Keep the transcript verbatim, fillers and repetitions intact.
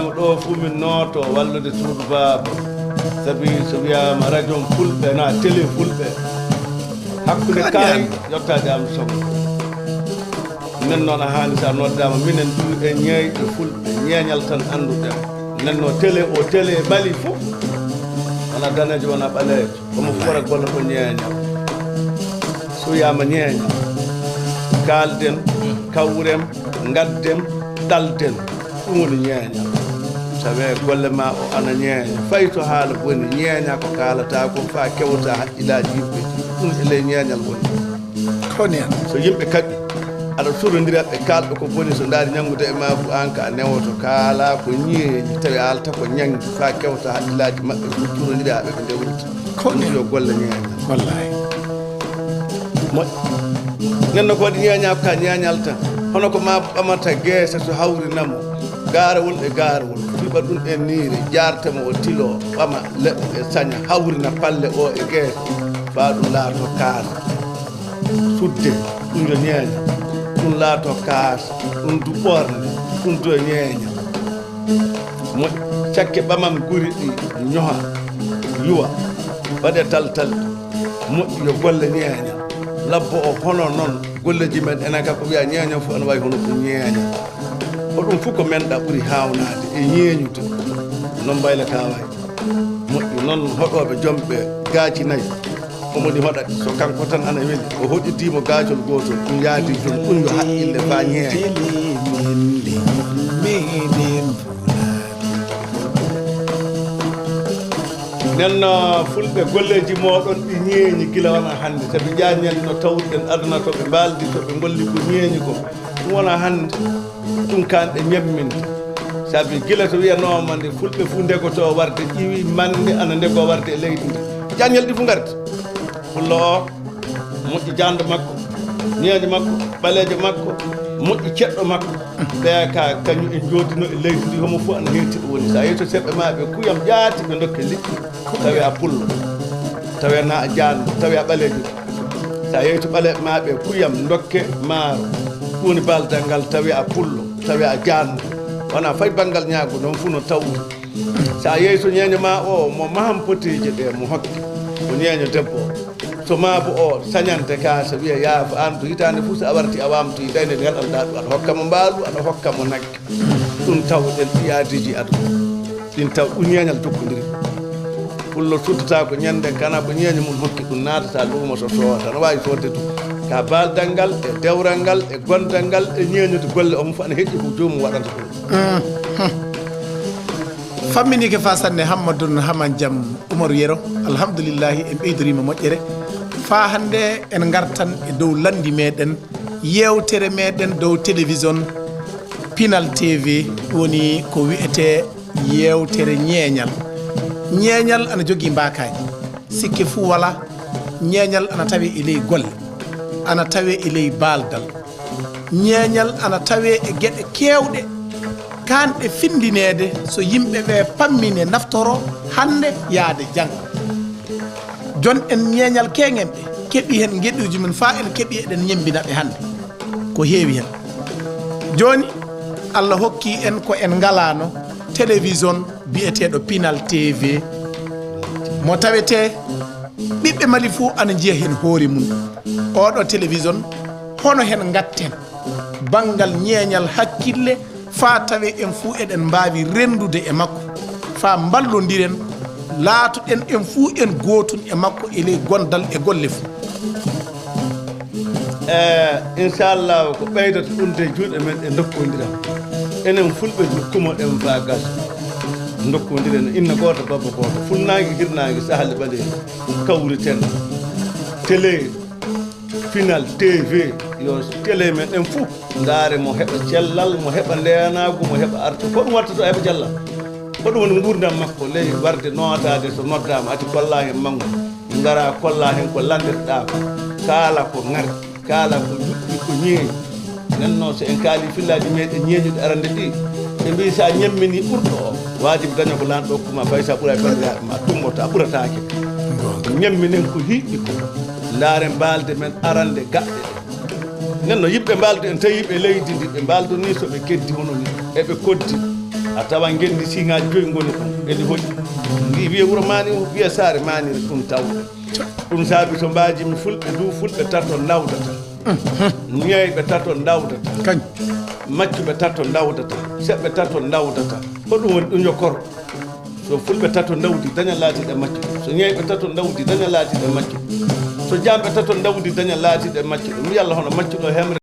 Ɗo fuu min nooto wallude suudu baaba. Sabi so wiyaama rajo fulɓe, na télé fulɓe, hakkunde kaari yottaade am sogo. Nden noon a haani so a noddaama, minen du en ñeeyɓe fulɓe, ñeeñal tan annduɗen. Nden noon télé o télé Mali fof, wona daneejo, wona ɓaleejo. Omo fora golla ko ñeeñal. So wiyaama ñeeñal, kaalden, kawren, ngadden, ɗalden. Ɗum woni ñeeñal. Tawi golle ma o ana ñeeña. Fay so haala boni, ñeeña ko kaalata ko faa kewta haqqillaaji yimɓe. Ɗum e ley ñeeñal woni. Ko noon. So yimɓe kaɓi, aɗa surondira ɓe kaalɗo ko boni, so ndaari ñanngude e ma fu, aan ka a newoto, kaala ko ñeeñi, tawi a alta ko ñanngi, faa kewta haqqillaaji maɓɓe, surondira ɓe, ɓe ndewrita. Ko noon. Yo golle ñeeña. Wallaahi. Moƴƴi. Nden no ko waɗi ñeeña ka ñeeñal tan. Hono ko ma ɓamata geese so hawrina mo. Gaarawol e gaarawol. Fiɓa ɗum e niire, jaarta mo o tiloo, ɓama leɗɗe ɗe saña, hawrina palle o e geese. Faa ɗum laato kaas. Sudde, ɗum yo ñeeña. Ɗum laato kaas, ɗum du ɓorne, ɗum du yo ñeeña. Moƴƴi, cakke ɓaman guri ɗi, ñoha, yuwa, waɗe taltal. Moƴƴi, yo golle ñeeña. Labbo o hono noon, golleeji men enen ka ko wiya ñeeña fof ene wayi hono ko ñeeña. Ko ɗum fof ko men ɗa ɓuri haawnaade e ñeeñude. Noon mbayla ka wayi. Moƴƴi noon, hoɗooɓe jomɓe gaaci nayi. Omo ni hoɗa, so kanko tan ana weli, o hoɗitii mo gaacol gootol, ɗum yaadi joom, ɗum yo haqqille faa ñeeña. Nden no fulɓe golleeji mooɗon ɗi ñeeñi gila wona hannde, sabi jaañen no tawruɗen aduna to ɓe mbaaldi, to ɓe ngolli ko ñeeñi ko. Ɗum wona hannde, ɗum kaan ɓe ñemminta. Sabi gila to wiyanooma nde fulɓe fuu ndegotoo warde, iwi mannde ana ndegoo warde e leydi ndi. Jaañel ɗi fuu ngardi. Pullo o, moƴƴi jaando makko, ñeeño makko, ɓaleejo makko, moƴƴi ceɗɗo makko. Ɓeya ka kañum en joodino e leydi ndi, homo fof ana heetti ɗo woni. So a yehi to seɓɓe ma ɓe kuyam ƴaati ɓe ndokke liɗɗi, tawi a pullo, tawi na a jaando, tawi a ɓaleejo. So a yehi to ɓaleeɓe ma ɓe kuyam ndokke maaro, ɗum woni baaldal ngal, tawi a pullo, tawi a jaando. Wona fay banngal ñaago noon fof no tawri. So a yehi to ñeeño ma o, mo maham poteeje ɗe mo hokke, ko ñeeño debbo o. So ma bo o sañante ka, so wiya yaafo aan to hitaande fof so a warti a waamtoyi dayde nde ngaɗanɗa ɗum, aɗa hokka mo mbaalu, aɗa hokka mo nagge. Ɗum taw ɗen ɗi aadiiji aduna. Ɗin taw ɗum ñeeñal jokkondiri. Pullo suttata ko ñande kana ko ñeeño mum hokki ɗum naatata luumo so soodata. No waawi soodde ɗum. Ka baaldal ngal, e dewral ngal, e gondal ngal, e ñeeñude golle o mum fof ana heƴƴi ko joomum waɗanta ɗum. Famminike fa sanne Hammadun Haman Jam Umaru Yero. Alhamdulillahi, en ɓeydoriima moƴƴere. Fa hannde en ngartan e dow lanndi meɗen, yeewtere meɗen dow télévision Pinal T V, woni ko wi'etee yeewtere ñeeñal. Ñeeñal ana jogii mbaakaaji. Sikke fuu walaa, ñeeñal ana tawee e ley golle, ana tawee e ley baaldal. Ñeeñal ana tawee e geɗe keewɗe, kaanɗe finndineede so yimɓe ɓe pammine naftoro hannde yaade janngo. Jonɗen ñeeñal keeŋen ɓe, keɓi heen geɗuuji mum faa en keɓi eɗen ñemmbina ɓe hannde. Ko heewi heen. Jooni, Allah hokki en ko en ngalaano télévision biyeteeɗo Pinal T V, mo tawetee ɓiɓɓe Mali fuu ana njiya heen hoore mum. Oɗo télévision, hono heen ngatten banngal ñeeñal hakkille, faa tawe en fuu eɗen mbaawi renndude e makko, faa mballondiren, laatoɗen en fuu en gootun e makko e ley gondal e golle fuu. E, inchallah, ko ɓeydata ɗum de juuɗe men ɗe ndokkondiral. Enen fulɓe, kumoɗen faa gasa. Ndokkondiren inna gooto, baba gooto. Fuɗnaange, hirnaange, sahal e ɓaleeri, kawriten. Télé, Pinal T V, yo télé men ɗen fuu ndaare mo heɓa cellal, mo heɓa ndeenaagu, mo heɓa artu. Ko ɗum watta to heɓa cellal. Ko ɗum woni nguurndam makko ley warde nootaade so noddaama, ati kolla heen manngu. Ngara kolla heen ko lanndirɗaa ko. Kaala ko ŋar, kaala ko juɗɗi, ko ñeeñi. Nden noon, so en kaali fillaaji meɗen ñeeñuɗi arande ɗi, ɓe mbiyi so a ñemminii ɓurɗo o, waajibi daño ko laanɗo hokkuma, fay so a ɓuray banndiraaɓe ma, tumboto, a ɓurataake. Ñemminen ko hiiɗi ko. Ndaaren mbaalde men arande gaɗɗe ɗe. Nden no yimɓe mbaaldu en tawi ɓe leydi ndi, ɓe mbaaldu ni so ɓe keddi hono ni, eɓe koddi. A tawa ngenndi siŋaaji joyi ngoni ɗum, ene hoɗi. Ndi wiya wuro maani, wiya saare maani, ɗum tawɗo. Ɗum saabi to mbaajimi fulɓe du, fulɓe tato ndawdata. Ñeeyɓe tato ndawdata. Kañ. Maccuɓe tato ndawdata. Seɓɓe tato ndawdata. Ko ɗum woni ɗum yo koro. So fulɓe tato ndawdi, daña laatiiɗe maccuɓe. So ñeeyɓe tato ndawdi, daña laatiiɗe maccuɓe. So jaamɓe tato ndawdi, daña laatiiɗe maccuɓe. Mi yalla hono maccuɗo hemre.